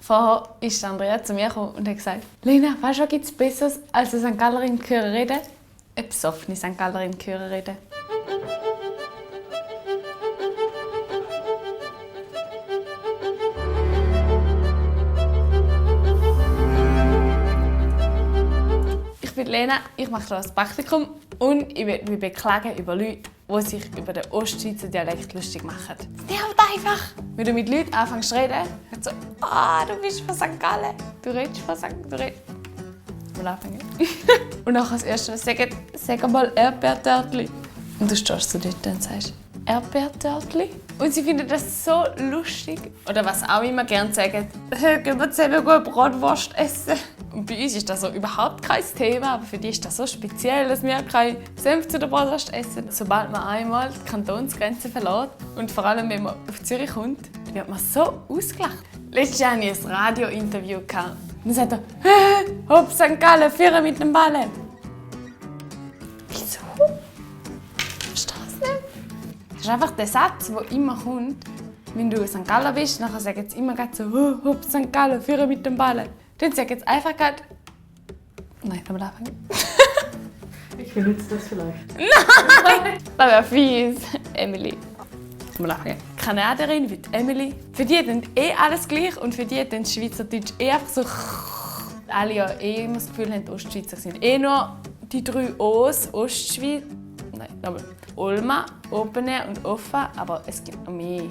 Vorher ist Andrea zu mir gekommen und hat gesagt, Lena, weißt du, was gibt es Besseres, als eine St. Gallerin hören reden? Eine besoffene St. Gallerin hören reden. Ich bin Lena, ich mache hier ein Praktikum und ich will mich beklagen über Leute, die sich über den Ostschweizer Dialekt lustig machen. Das nervt einfach! Wenn du mit Leuten anfängst zu reden, hört so, du bist von St. Gallen, du redest von St. Gallen. Mal anfangen. Und dann als erstes sag mal Erdbeertörtli. Und du stehst so dort und sagst, Erdbeertörtli? Und sie finden das so lustig. Oder was auch immer gerne sagen, gehen wir zusammen Bratwurst essen. Und bei uns ist das so überhaupt kein Thema, aber für die ist das so speziell, dass wir keinen Senf zu der Bratwurst essen. Sobald man einmal die Kantonsgrenze verlässt und vor allem, wenn man auf Zürich kommt, wird man so ausgelacht. Letztes Jahr hatte ich ein Radiointerview. Und dann sagt er, hopp, St. Gallen, Führer mit dem Ballen. Wieso? Ich verstehe es nicht. Das ist einfach der Satz, der immer kommt, wenn du in St. Gallen bist. Dann sagen sie immer so, hopp, St. Gallen, Führer mit dem Ballen. Dann sagen jetzt einfach gerade. Nein, kann man anfangen. Ich benutze das vielleicht. Nein! Das wäre fies. Emily. Kann man anfangen. Kanadierin wie Emily. Für die dann alles gleich und für die dann Schweizerdeutsch einfach so. Alle ja immer das Gefühl haben, die Ostschweizer sind nur die 3 O's. Ostschweiz. Nein, aber Olma, Open Air und Offa, aber es gibt noch mehr.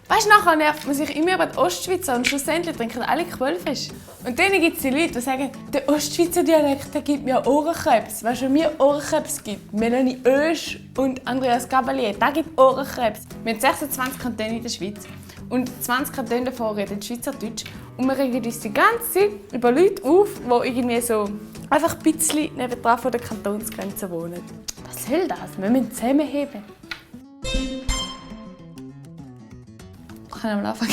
Weißt du, nachher nervt man sich immer über die Ostschweizer und schlussendlich trinken alle Quellfisch. Und dann gibt es die Leute, die sagen, der Ostschweizer Dialekt der gibt mir Ohrenkrebs. Weißt du, was mir Ohrenkrebs gibt? Melanie Oesch und Andreas Gabalier, das gibt Ohrenkrebs. Wir haben 26 Kantone in der Schweiz und 20 Kantone davon reden Schweizerdeutsch. Und wir regen uns die ganze Zeit über Leute auf, die irgendwie so einfach ein bisschen nebendran von der Kantonsgrenze wohnen. Was soll das? Wir müssen zusammenheben. Kann ich mal anfangen?